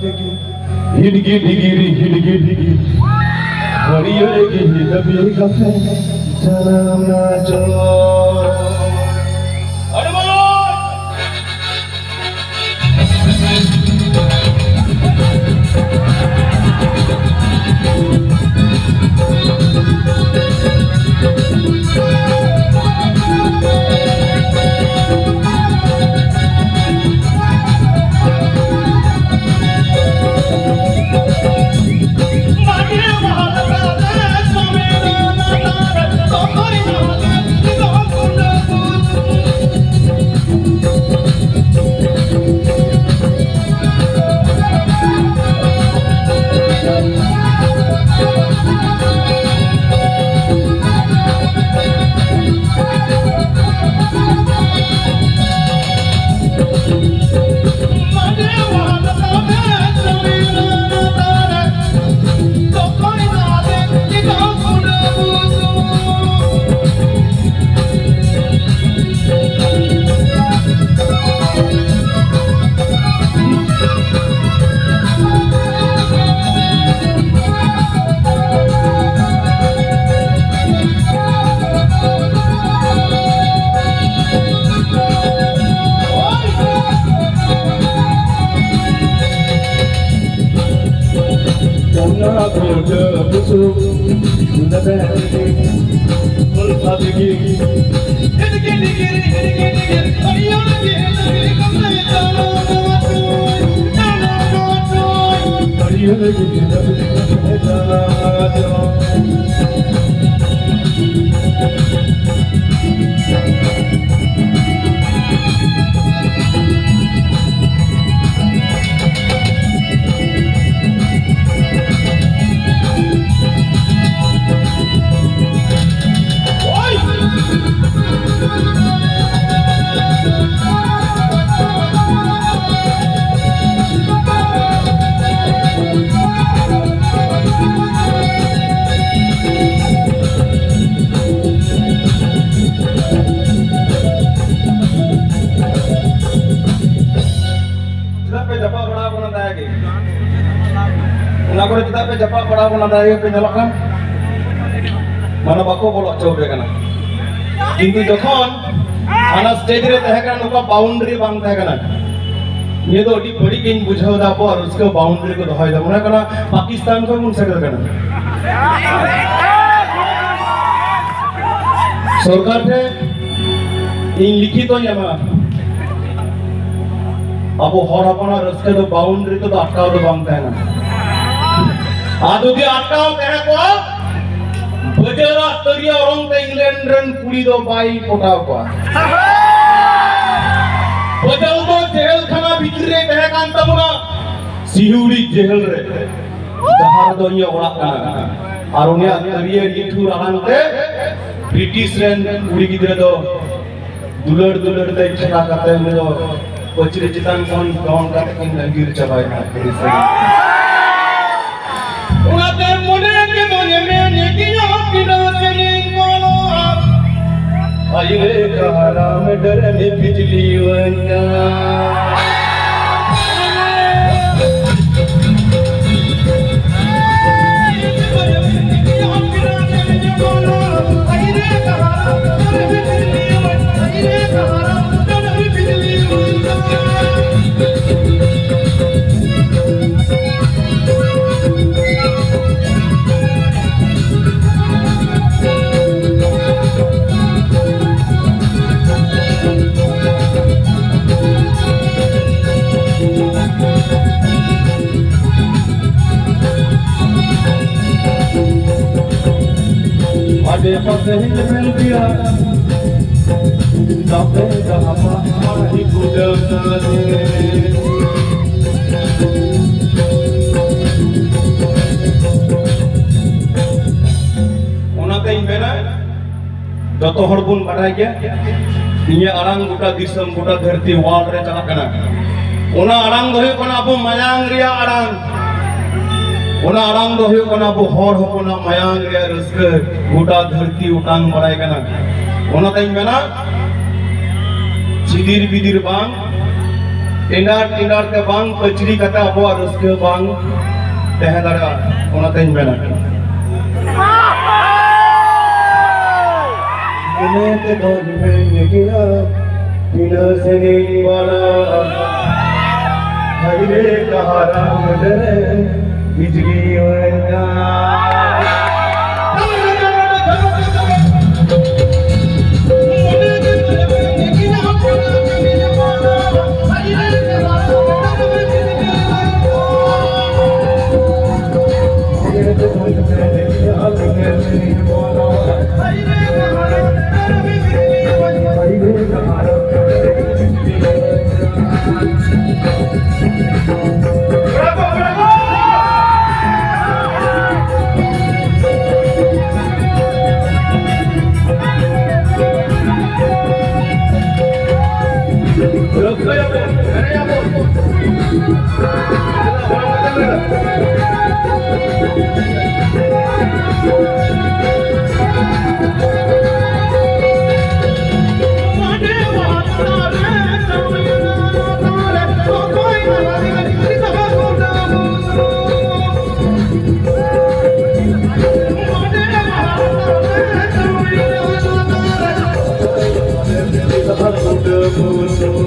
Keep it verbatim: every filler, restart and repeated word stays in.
ᱦᱤᱰᱜᱤ ᱰᱤᱜᱤᱨᱤ ᱦᱤᱰᱜᱤ ᱰᱤᱜᱤ ᱦᱟᱹᱨᱭᱟᱹᱲ ᱜᱮ ᱦᱤᱰᱵᱤ ᱠᱟᱛᱮ ᱡᱟᱱᱟᱢ ᱱᱟ ᱪᱚ᱾ ᱟᱹᱰᱤ ᱢᱚᱡᱽ᱾ ᱚᱱᱟ ᱜᱚᱰᱟ ᱵᱩᱥᱩᱵ ᱞᱮᱵᱮᱫ ᱨᱮᱜᱮ ᱜᱚᱞᱯᱷᱟ ᱛᱮᱜᱮ᱾ ᱦᱟᱹᱨᱭᱟᱹᱲ ᱜᱮ ᱪᱟᱞᱟᱣ ᱪᱚ᱾ ᱯᱟᱲᱟᱣ ᱠᱟᱱᱟ, ᱫᱟᱭᱟ ᱜᱮᱯᱮ ᱧᱮᱞᱚᱜ ᱠᱟᱱ, ᱢᱟᱱᱮ ᱵᱟᱠᱚ ᱵᱚᱞᱚ ᱦᱚᱪᱚ ᱟᱯᱮ ᱠᱟᱱᱟ᱾ ᱠᱤᱱᱛᱩ ᱡᱚᱠᱷᱚᱱ ᱦᱟᱱᱟ ᱥᱴᱮᱡ ᱨᱮ ᱛᱟᱦᱮᱸ ᱠᱟᱱᱟ, ᱱᱚᱝᱠᱟ ᱵᱟᱣᱩᱱᱰᱟᱨᱤ ᱵᱟᱝ ᱛᱟᱦᱮᱸ ᱠᱟᱱᱟ᱾ ᱱᱤᱭᱟᱹ ᱫᱚ ᱟᱹᱰᱤ ᱵᱟᱹᱲᱤᱡ ᱜᱤᱧ ᱵᱩᱡᱷᱟᱹᱣ ᱮᱫᱟ, ᱟᱵᱚᱣᱟᱜ ᱨᱟᱹᱥᱠᱟᱹ ᱵᱟᱣᱩᱱᱰᱟᱨᱤ ᱠᱚ ᱫᱚᱦᱚᱭᱮᱫᱟ, ᱢᱚᱱᱮ ᱠᱟᱱᱟ ᱯᱟᱠᱤᱥᱛᱟᱱ ᱠᱷᱚᱱ ᱵᱚᱱ ᱥᱮᱴᱮᱨ ᱠᱟᱱᱟ᱾ ᱥᱚᱨᱠᱟᱨ ᱴᱷᱮᱱ ᱤᱧ ᱞᱤᱠᱷᱤᱛᱚᱧ ᱮᱢᱟ, ᱟᱵᱚ ᱦᱚᱲ ᱦᱚᱯᱚᱱᱟᱜ ᱨᱟᱹᱥᱠᱟᱹ ᱫᱚ ᱵᱟᱣᱩᱱᱰᱟᱨᱤ ᱛᱮᱫᱚ ᱟᱴᱠᱟᱣ ᱫᱚ ᱵᱟᱝ ᱛᱟᱦᱮᱱᱟ᱾ ᱟᱨ ᱡᱩᱫᱤ ᱟᱴᱠᱟᱣ ᱛᱟᱦᱮᱸ ᱠᱚᱜᱼᱟ, ᱵᱟᱡᱟᱨᱟᱜ ᱛᱟᱹᱨᱤᱭᱟ ᱚᱨᱚᱝ ᱛᱮ ᱤᱝᱞᱮᱱᱰ ᱨᱮᱱ ᱠᱩᱲᱤ ᱫᱚ ᱵᱟᱭ ᱯᱚᱴᱟᱣ ᱠᱚᱣᱟ᱾ ᱵᱟᱡᱟᱨ ᱫᱚ ᱡᱮᱦᱮᱞ ᱠᱷᱟᱱᱟ ᱵᱷᱤᱛᱨᱤ ᱨᱮ ᱛᱟᱦᱮᱸ ᱠᱟᱱ ᱛᱟᱵᱚᱱᱟ, ᱥᱤᱦᱩᱲᱤ ᱡᱮᱦᱮᱞ ᱨᱮ, ᱡᱟᱦᱟᱸ ᱨᱮᱫᱚ ᱤᱧᱟᱹᱜ ᱚᱲᱟᱜ ᱠᱟᱱᱟ᱾ ᱟᱨ ᱩᱱᱤᱭᱟᱜ ᱛᱟᱹᱨᱤᱭᱟ ᱱᱤᱴᱷᱩᱨ ᱟᱲᱟᱝ ᱛᱮ ᱵᱨᱤᱴᱤᱥ ᱨᱮᱱ ᱠᱩᱲᱤ ᱜᱤᱫᱽᱨᱟᱹ ᱫᱚ ᱫᱩᱞᱟᱹᱲ ᱫᱩᱞᱟᱹᱲ ᱛᱮ ᱪᱷᱟᱲᱟ ᱠᱟᱛᱮ ᱩᱱᱤ ᱫᱚ ᱯᱟᱹᱪᱨᱤ ᱪᱮᱛᱟᱱ ᱠᱷᱚᱱ ᱫᱚᱱ ᱠᱟᱛᱮ ᱠᱤᱱ ᱟᱸᱜᱤᱨ ᱪᱟᱵᱟᱭᱮᱱᱟ᱾ ᱚᱱᱟᱛᱮ ᱢᱚᱱᱮ ᱠᱮᱫᱚᱧ ᱢᱮᱱ ᱤᱫᱤᱭᱟ ᱛᱤᱱᱟᱹᱜ ᱥᱟᱺᱜᱤᱧ ᱵᱚᱞᱚᱜᱼᱟ᱾ ᱟᱭᱨᱮ ᱠᱟᱨᱟᱢ ᱰᱟᱹᱨ ᱨᱮ ᱵᱤᱡᱽᱞᱤ ᱵᱟᱝᱟ᱾ ᱟᱰᱮ ᱯᱟᱥᱮ ᱦᱤᱡᱩᱜ ᱢᱮᱱ ᱯᱮᱭᱟ, ᱛᱟᱯᱮ ᱰᱟᱦᱟᱯᱟ ᱟᱲᱟᱜ ᱠᱩᱰᱟᱹᱢ ᱱᱟᱞᱮ᱾ ᱚᱱᱟᱛᱮᱧ ᱢᱮᱱᱟ, ᱡᱚᱛᱚ ᱦᱚᱲ ᱵᱚᱱ ᱵᱟᱰᱟᱭ ᱜᱮᱭᱟ, ᱤᱧᱟᱹᱜ ᱟᱲᱟᱝ ᱜᱚᱴᱟ ᱫᱤᱥᱚᱢ, ᱜᱚᱴᱟ ᱫᱷᱟᱹᱨᱛᱤ, ᱣᱟᱨᱞᱰ ᱨᱮ ᱪᱟᱞᱟᱜ ᱠᱟᱱᱟ᱾ ᱚᱱᱟ ᱟᱲᱟᱝ ᱫᱚ ᱦᱩᱭᱩᱜ ᱠᱟᱱᱟ ᱟᱵᱚ ᱢᱟᱭᱟᱝ ᱨᱮᱭᱟᱜ ᱟᱲᱟᱝ᱾ ᱚᱱᱟ ᱟᱲᱟᱝ ᱫᱚ ᱦᱩᱭᱩᱜ ᱠᱟᱱᱟ ᱟᱵᱚ ᱦᱚᱲ ᱦᱚᱯᱚᱱᱟᱜ ᱢᱟᱭᱟᱝ ᱨᱮᱭᱟᱜ ᱨᱟᱹᱥᱠᱟᱹ, ᱜᱚᱴᱟ ᱫᱷᱟᱹᱨᱛᱤ ᱚᱴᱟᱝ ᱵᱟᱲᱟᱭ ᱠᱟᱱᱟ᱾ ᱚᱱᱟᱛᱮᱧ ᱢᱮᱱᱟ, ᱪᱤᱫᱤᱨ ᱵᱤᱫᱤᱨ ᱵᱟᱝ, ᱴᱮᱸᱰᱟᱨ ᱴᱮᱸᱰᱟᱨ ᱛᱮ ᱵᱟᱝ, ᱯᱟᱹᱪᱨᱤ ᱠᱟᱛᱮ ᱟᱵᱚᱣᱟᱜ ᱨᱟᱹᱥᱠᱟᱹ ᱵᱟᱝ, ᱛᱟᱦᱮᱸ ᱫᱟᱲᱮᱭᱟᱜᱼᱟ, ᱚᱱᱟᱛᱮᱧ ᱢᱮᱱᱟ᱾ ᱢᱚᱱᱮ ᱛᱮᱫᱚᱧ ᱢᱮᱱ ᱠᱮᱭᱟ, ᱛᱤᱱᱟᱹᱜ ᱥᱟᱺᱜᱤᱧ ᱵᱟᱞᱟ, ᱦᱟᱭᱨᱮ ᱠᱟᱦᱟᱨᱟ ᱢᱩᱸᱰᱨᱮ ᱵᱤᱡᱽᱞᱤ ᱚᱲᱮᱡ ᱱᱟ᱾